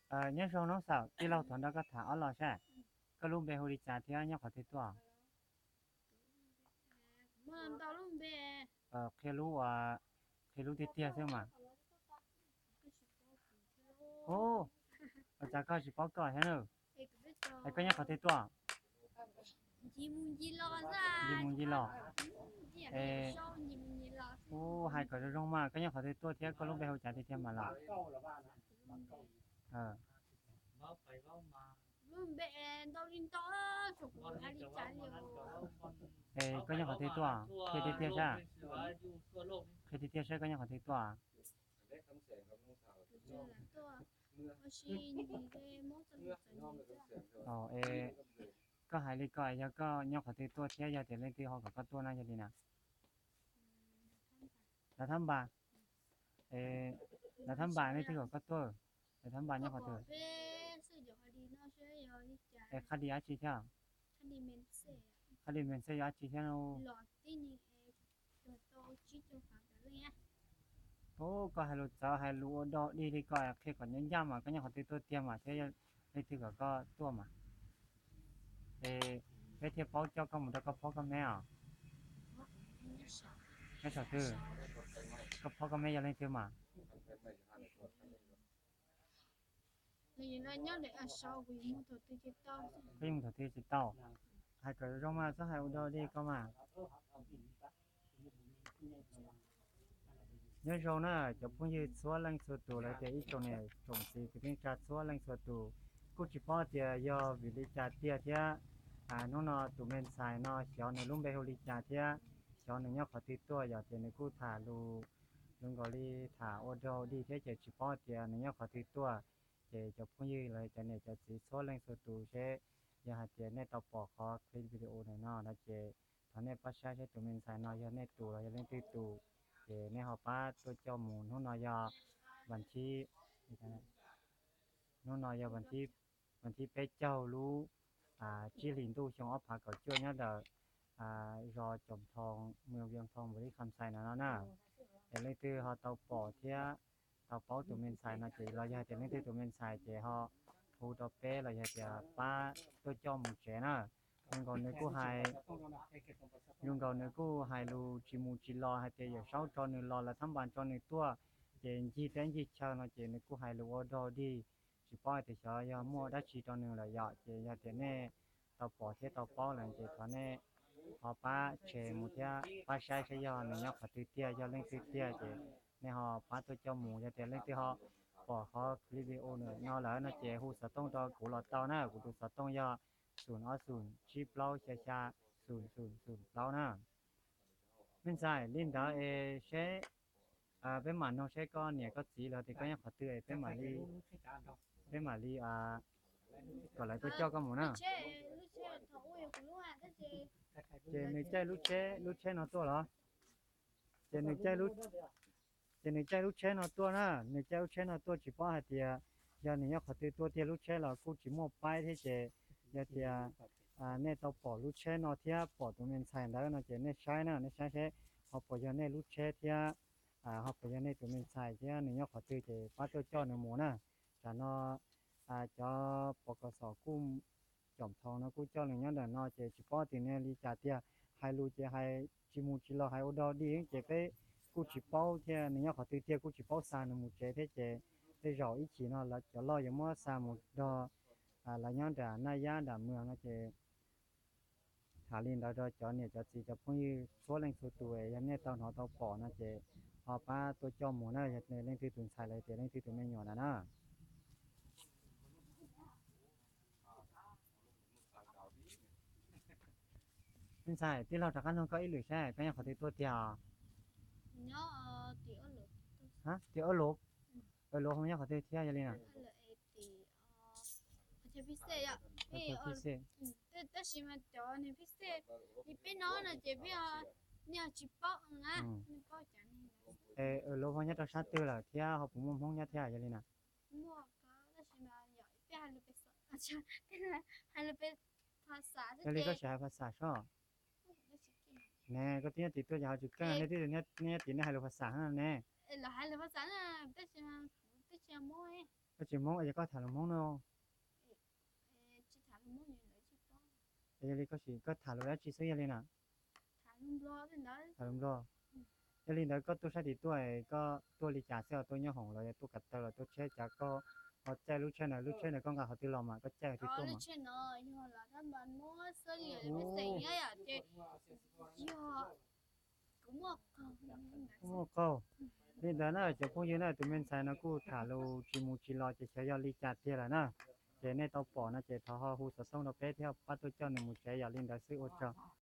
Nyob zoo noob xaum, tij laug thov nrog koj tham ob los saib. Koj lub npe hu li cas thiab nyob qhov twg tuaj? Qhia lub, qhia lub tiag tiag xwb mas. Ua cas koj tsis paub koj thiab na? Es koj nyob qhov twg tuaj? Ncig mus ncig los. Ub, hais kom zoo zoo mas, koj nyob qhov twg tuaj thiab koj lub npe hu cas tiag tiag mas los? Es koj nyob qhov twg tuaj? Qhia tiag tiag saib. Qhia tiag tiag saib koj nyob qhov twg tuaj. Es koj hais li ko yog koj nyob qhov twg tuaj thiab yog tias leej twg ho kom koj tuaj na yog li na? Lawv thab npas. Lawv thab npas leej twg kom koj tuaj? Lawv thab npas nyob qhov twg? Es qhab di dab tsi thiab? Qhab di me ntxej yog dab tsi thiab? Ub, koj hais lus txawv hais lus ua dog dig li ko qhia kom nyob ncaj mas koj nyob qhov twg tuaj tiag mas thiab leej twg kom koj tuaj mas. Es peb thiaj paub coj koj mus rau koj phob koj meb os. Nyob saum twg? Koj phob koj meb yog leej twg mas? Koj yeej mus thaum twg tsis tau. Hais kom zoo mas txhob hais ua dog dig koj mas. Nyob zoo na cov phooj ywg txhua leej txhua tus los tias ib tsoom niam tsoom txiv kwv tij neej tsa txhua leej txhua tus. Kuj tsis paub tias yog vim li cas tiag thiab hnub no tus me ntxhais no xyov nws lub npe hu li cas thiab xyov nws nyob qhov twg tuaj, yog tias nws kuj tham lus zoo nkaus li tham ua dog dig thiab ces tsis paub tias nws nyob qhov twg tuaj. Ces cov phooj ywg los cov niam cov txiv txhua leej txhua tus seb yog hais tias nej tau pom qhov clip video no no ces thov nej pab saib seb tus me ntxhais no yog nej tus los yog leej twg tus, ces nej ho pab tuaj coj mus. Hnub no yog vas thib, hnub no yog vas thib peb caug lub tsib hlis ntuj xyoo ob phav kaum cuaj nyob ntawm zos Coom Thoo, moos Vias Thoo, npaus li Kham Xais no no na. Ces leej twg ho tau pom thiab tau paub tus me ntxhais no ces los yog tias leej twg tus me ntxhais ces ho hu rau peb los yog tias pab tuaj coj mus tsev na. Zoo nkaus nws kuj hais, zoo nkaus nws kuj hais lus tsis mus tsis los hais tias Yawm Saub tso nws los lawv thab npas tso nws tuaj, ces ncig teb ncig chaw no ces nws kuj hais lus ua dog dig, tsis paub hais tias xyov yog muaj dab tsi rau nws lawm yom. Ces yog tias nej tau pom thiab tau paub lawm ces thov nej ho pab share mus thiab pab saib saib yog nws nyob qhov twg tiag yog leej twg tiag ces nej ho pab tuaj coj mus. Yog tias leej twg ho pom qhov clip video no lawm no ces hu xov tooj rau kuv los tau na, kuv tus xov tooj yog xum ob xum tsib plaub xya xya xum xum xum plaub na. Me ntxhais, li ntawd es seb peb mam nug seb koj niam koj txiv los tias koj nyob qhov twg es peb mam li, peb mam li kom lawv tuaj coj koj mus na. Ces nws caij lub tsheb, lub tsheb no tuaj los? Ces nws caij lub, ces nws caij lub tsheb no tuaj na, nws caij lub tsheb no tuaj tsis paub hais tias yog nws nyob qhov twg tuaj tiag, lub tsheb los kuj tsis muaj paib thiab ces yog tias nej tau pom lub tsheb no thiab pom tus me ntxhais ntawd no ces nej saib na, nej saib seb ho puas yog nej lub tsheb thiab ho puas yog nej tus me ntxhais thiab nws nyob qhov twg ces pab tuaj coj nws mus na. Tsam no cov pov kom xom kuj Coom Thoo no kuj coj nws nyob ntawm no ces tsis paub tias nws li cas tiag, hais lus ces hais tsis mus tsis los hais ua dog dig ces peb kuj tsis paub thiab nws nyob qhov twg tiag kuj tsis paub xa nws mus tsev thiab ces tej zaum ib chim no lawv cov loj yuav muab xa mus nrog lawv nyob nram Naj Yab nram Moos no ces tham li ntawd rau cov niam cov txiv cov phooj ywg txhua leej txhua tus, yog nej tau hnov tau pom no ces ho pab tuaj coj mus na, yog leej twg tus ntxhais los tias leej twg tus me nyuam na na. Me ntxhais, tij laug rov qab nug koj ib lwm saib koj nyob qhov twg tuaj tiag os? Tias Ua Luv, Ua Luv ho nyob qhov twg thiab yog li na? Ua Luv ho nyob rau sab twg lawm thiab ho puas muaj Hmoob nyob thiab yog li na? Yog li koj sim hais phas xas sob. Ne koj twb nyob tim tuaj ces ho tsis keej, nej twb nyob tim nej hais lus phas xas ne. Koj tsis Hmoob es koj tham lus Hmoob no. Yog li koj tham lus dab tsi xwb yog li na? Tham lus Nplog. Yog li ntawd koj tuaj sab tim tuaj, koj tuaj li cas xwb, tuaj nyob hoom los yog tuaj kav taw los tuaj tsheb, cas koj ho caij lub tsheb ntawd? Lub tsheb ntawd koj nqa qhov twg los mas koj caij qhov twg tuaj mas? Muaj qaug. Li ntawd na cov phooj ywg na, tus me ntxhais no kuj tham lus tsis mus tsis los ces xyov yog li cas tiag lawm na. Ces nej tau pom no ces thov ho hu xov tooj rau peb thiab pab tuaj coj nws mus tsev, yog li ntawd xwb ua tsaug.